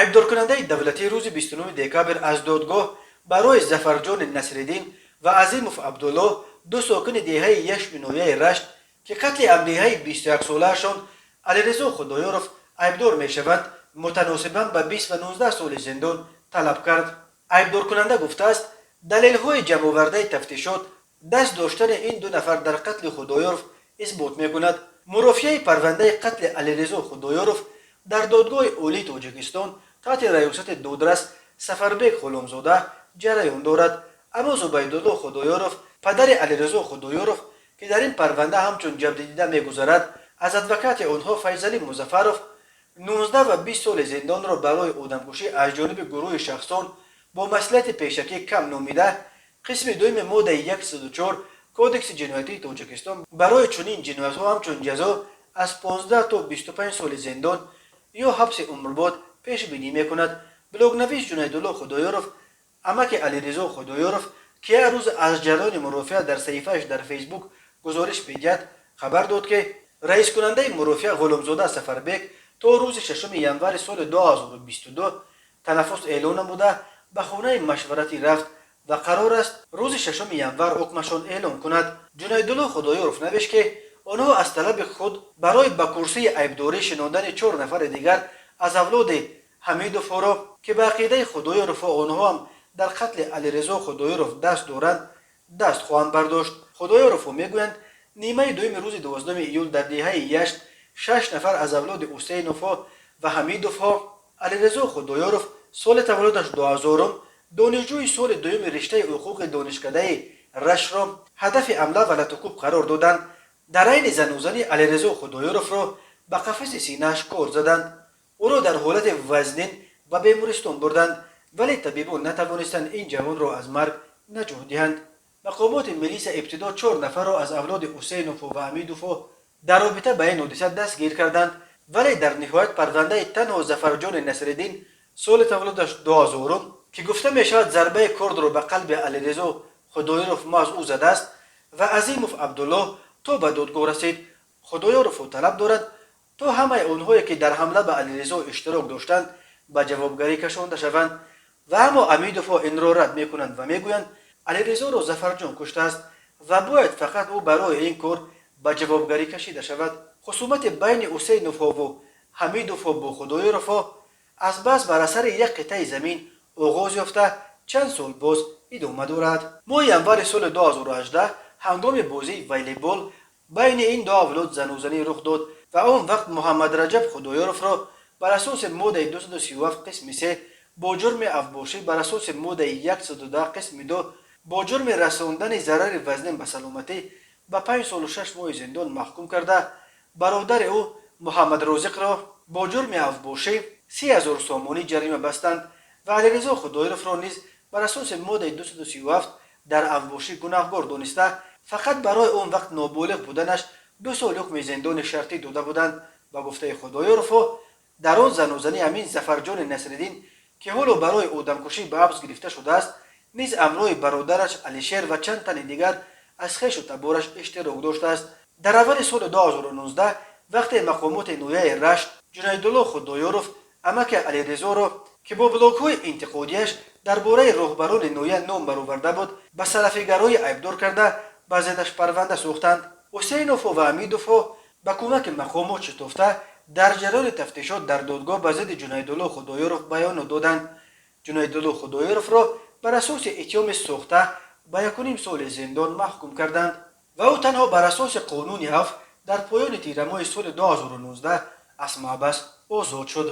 Айбдоркунандаи давлатӣ рӯзи 29 декабр аз додгоҳ барои Зафарҷони Насриддин ва Азимов Абдулло, ду сокини деҳаи Яшми ноҳияи Рашт, ки қатли ҳамдеҳаи 21-солаашон Алирезо Худоёров айбдор мешаванд, мутаносибан ба 20 ва 19 соли зиндон талаб кард. Айбдоркунанда гуфтааст, далелҳои ҷамъовардаи тафтишот даст доштани ин ду нафар дар қатли Худоёров исбот мекунад. Мурофиаи парвандаи қатли Алирезо Худоёров дар Додгоҳи Олии Тоҷикистон таҳти раёсати додрас Сафарбек Ғуломзода ҷараён дорад. Аммо Зубайдулло Худоёров, падари Алирезо Худоёров, ки дар ин парванда ҳамчун ҷабрдида мегузарад, аз адвокати онҳо Файзалӣ Музаффаров 19 ва 20 соли зиндонро барои одамкушӣ аз ҷониби гурӯҳи шахсон бо маслиҳати пешакӣ кам номида, қисми дуюми моддаи 104 Кодекси ҷиноятии Тоҷикистон барои чунин ҷиноятҳо ҳамчун ҷазо аз 15 то 25 соли зиндон ё ҳабси умрбод пешбинӣ мекунад. Блогнавис Ҷунайдулло Худоёров, амаки Алирезо Худоёров, ки як рӯз аз ҷараёни мурофиа дар саҳифааш дар Фейсбук гузориш медиҳад, хабар дод, ки раискунандаи мурофиа Ғуломзода Сафарбек то рӯзи 6 январи соли 2022 танаффус эълон намуда, ба хонаи машваратӣ рафт ва қарор аст рӯзи 6 январ ҳукмашон эълон кунад. Ҷунайдулло Худоёров навишт, ки онҳо аз талаби худ барои ба курсии айбдорӣ шинондани чор нафари дигар аз авлоди Ҳамидовҳоро, ки ба ақидаи Худоёровҳо онҳо ҳам дар қатли Алирезо Худоёров даст доранд, даст хоҳанд бардошт. Худоёровҳо мегӯянд, нимаи дуюми рӯзи 12 июл дар деҳаи Яшт шаш нафар аз авлоди Ҳусейновҳо ва Ҳамидовҳо Алирезо Худоёров, соли таваллудаш 2000-ум, донишҷӯи соли дуюми риштаи ҳуқуқи донишкадаи Раштро ҳадафи ҳамла ва латукӯб қарор доданд. Дар айни занузанӣ Алирезо Худоёровро ба қафаси синааш кор заданд. Ӯро дар ҳолати вазнин ба бемористон бурданд, вале табибон натавонистанд ин ҷавонро аз марг наҷот диҳанд. Мақомоти милиса ибтидо чор нафарро аз авлоди Ҳусейновҳо ва Ҳамидовҳо дар робита ба ин ҳодиса дастгир карданд, вале дар ниҳоят парвандаи танҳо Зафарҷони Насриддин, соли таваллудаш 2000-ум, ки гуфта мешавад, зарбаи кордро ба қалби Алирезо Худоёров маҳз ӯ задааст, ва Азимов Абдуллоҳ то ба додгоҳ расид. Худоёровҳо талаб дорад, то ҳамаи онҳое, ки дар ҳамла ба Алирезо иштирок доштанд, ба ҷавобгарӣ кашонда шаванд. Ва аммо Амидовҳо инро рад мекунанд ва мегӯянд, Алирезоро Зафарҷон куштааст ва бояд фақат ӯ барои ин кор ба ҷавобгарӣ кашида шавад. Хусумати байни Ҳусейновҳову Ҳамидовҳо бо Худоёровҳо аз бас бар асари як қитъаи замин оғоз ёфта, чанд сол боз идома дорад. Моҳи январи соли 2018 ҳангоми бозии волейбол байни ин ду авлод занузанӣ рух дод ва он вақт Муҳаммадраҷаб Худоёровро бар асоси моддаи 237 қисми 3 бо ҷурми авбошӣ, бар асоси моддаи 110 қисми 2 бо ҷурми расондани зарари вазнин ба саломатӣ ба 5 солу 6 моҳи зиндон маҳкум карда, бародари ӯ Муҳаммадрозиқро бо ҷурми авбошӣ 30 000 сомонӣ ҷарима бастанд ва Алирезо Худоёровро низ бар асоси моддаи 237 дар авбошӣ гунаҳгор дониста, фақат барои он вақт ноболиғ буданаш 2 сол ҳукми зиндони шартӣ дода буданд. Ба гуфтаи Худоёровҳо, дар он занузанӣ ҳамин Зафарҷони Насриддин, ки ҳоло барои одамкушӣ ба ҳабс гирифта шудааст, низ ҳамроҳи бародараш Алишер ва чанд тани дигар аз хешу табораш иштирок доштааст. Дар аввали соли 2019, вақте мақомоти ноҳияи Рашт Ҷунайдулло Худоёров, амаки Алирезоро, ки бо блогҳои интиқодияш дар бораи роҳбарони ноҳия ном бароварда буд, ба салафигароӣ айбдор карда, ба зиддаш парванда сохтанд, Ҳусейновҳо ва Ҳамидовҳо ба кӯмаки мақомот шитофта, дар ҷараёни тафтишот дар додгоҳ ба зидди Ҷунайдулло Худоёров баёнот доданд. Ҷунайдулло Худоёровро бар асоси иттиҳоми сохта ба 1,5 соли зиндон маҳкум карданд ва ӯ танҳо бар асоси қонуни афв дар поёни тирамоҳи соли 2019 аз маҳбас озод шуд.